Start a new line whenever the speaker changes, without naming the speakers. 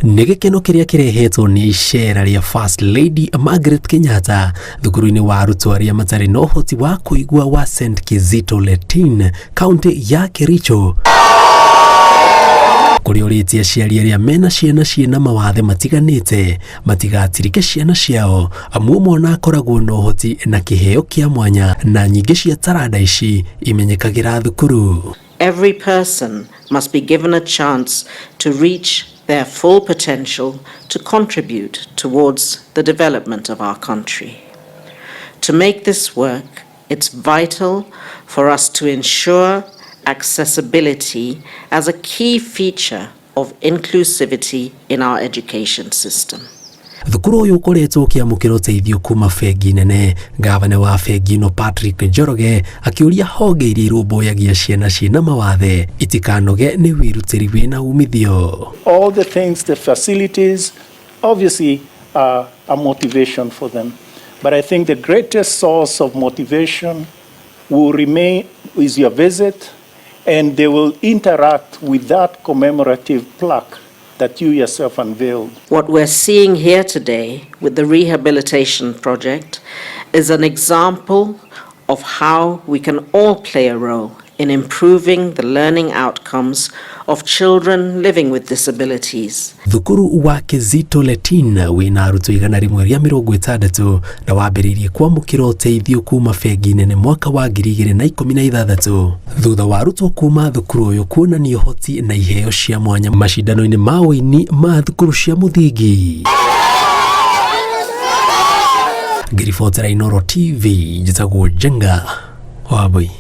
Nĩ gĩkeno kĩrĩa kĩrehetwo nĩ icera rĩa First Lady Margaret Kenyatta thukuru-inĩ wa arutwo arĩa matarĩ na ũhoti wa kũigua wa St Kizito Letin, kaunti ya Kericho, kũrĩa ũrĩtie aciari arĩa mena ciana ciĩna mawathe matiganĩte matigatirike ciana ciao, amu mwana akoragwo na ũhoti na kĩheo kĩa mwanya, na nyingĩ cia taranda ici imenyekagĩra thukuru.
Every person must be given a chance to reach their full potential to contribute towards the development of our country. To make this work, it's vital for us to ensure accessibility as a key feature of inclusivity in our education system.
Thukuru ũyũ ũkoretwo ũkĩamũkĩra ũteithio kuma bengi nene. Ngavana wa bengi ĩno Patrick Njoroge akĩũria honge iria irũmbũyagia ciana ciĩna mawathe itikanoge nĩ wĩrutĩri wĩna umithio.
All the things, the facilities, obviously are a motivation for them. But I think the greatest source of motivation will remain is your visit, and they will interact with that commemorative plaque that you yourself unveiled.
What we're seeing here today with the rehabilitation project is an example of how we can all play a role in improving the learning outcomes of children living with disabilities.
Thukuru wa Kizito Letin wĩna arutwo 160 na wambĩrĩirie kwamũkĩra ũteithio kuma bengi nene mwaka wa 2016 thutha wa arutwo kuma thukuru ũyũ kuonania ũhoti na iheo cia mwanya macindano-inĩ ma ũini ma thukuru cia mũthingi. Ngĩribotera Inooro TV, njĩtagwo Njenga Wambui.